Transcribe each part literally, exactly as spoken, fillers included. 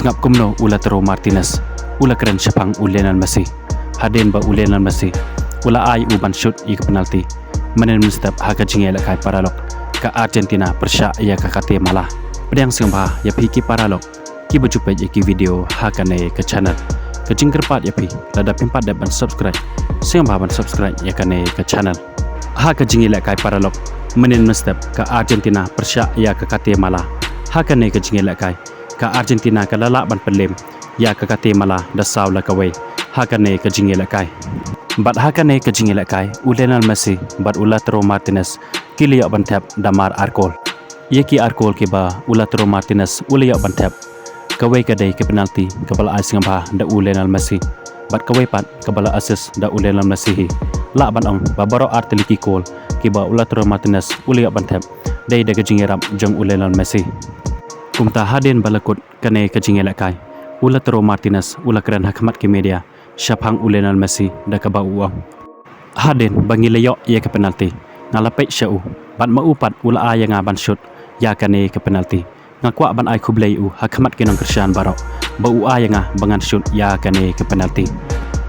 Ngap kumno u Lautaro Martinez u la kren shaphang u Lionel Messi hadien ba u Lionel Messi u la ai u ban shoot ïa ka penalty mynhynnin mynstep ha ka jingïalehkai paralok ka Argentina pyrshah ïa ka Guatemala. Pdiang sngewbha ïa phi ki paralok kiba ju peit ïa ki video ha kane ka channel. Ka jingkyrpad ïa phi, lada phim pat dep ban subscribe, sngewbha ban subscribe ïa kane ka channel. Ha ka jingïalehkai paralok mynhynnin mynstep ka Argentina pyrshah ïa ka Guatemala. Ha kane ka jingïalehkai ka Argentina ka la lah ban pynlem ïa ka Guatemala da saw la kawei ha kane ka jingïalehkai. Bad ha kane ka jingïalehkai u Lionel Messi bad u Lautaro Martinez ki la ïoh ban thep da mar ar kol. Ïa ki ar kol kiba u Lautaro Martinez u la ïoh ban thep, kawei ka dei ka penalty kaba la ai sngewbha da u Lionel Messi, bad kawei pat kaba la assist da u Lionel Messi hi. Lah ban ong ba baroh ar tylli ki kol kiba u Lautaro Martinez u la ïoh ban thep dei da ka jingïarap jong u Lionel Messi. Kumta hadien ba la kut kane ka jingïalehkai u Lautaro Martinez u la kren ha khmat ki media shaphang u Lionel Messi da kaba u ong: Hadien ba ngi la ïoh ïa ka penalty, nga la peit sha u bad ma u pat u la ai ïa nga ban shoot ïa kane ka penalty. Nga kwah ban ai khublei u ha khmat ki nongkyrshan baroh ba u ai ïa nga ba ngan shoot ïa kane ka penalty.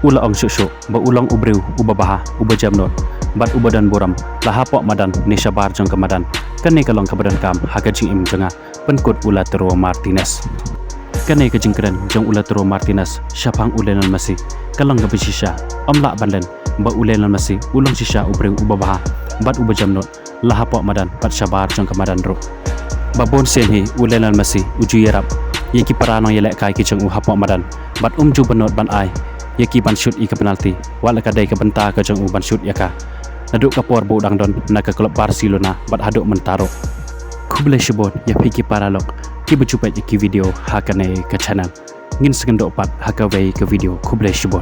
U la ong shuh shuh ba u long u briew uba bha, uba jemnud bad uba don burom la hapoh madan ne shabar jong ka madan. Kane ka long kaba donkam ha ka jingim jong nga, pynkut u Lautaro Martinez. Kane ka jingkren jong u Lautaro Martinez shaphang u Lionel Messi ka long kaba shisha. Ym lah ban len ba u Lionel Messi u long shisha u briew uba bha bad uba jemnud la hapoh madan bad shabar jong ka madan ruh. Ba bun sien hi u Lionel Messi u ju ïarap ïa ki para nongïalehkai ki jong u hapoh madan bad um ju bynnud ban ai ïa ki ban shoot ïa ka penalty, wat la ka dei ka bynta ka jong u ban shoot ïa ka naduh ka por ba u dang don na ka klub Barcelona bad haduh mynta ruh. Khublei shibun ïa phi ki paralok kiba ju peit ïa ki video ha kane ka channel. Ngin sa ïakynduh pat ha kawei ka video. Khublei shibun.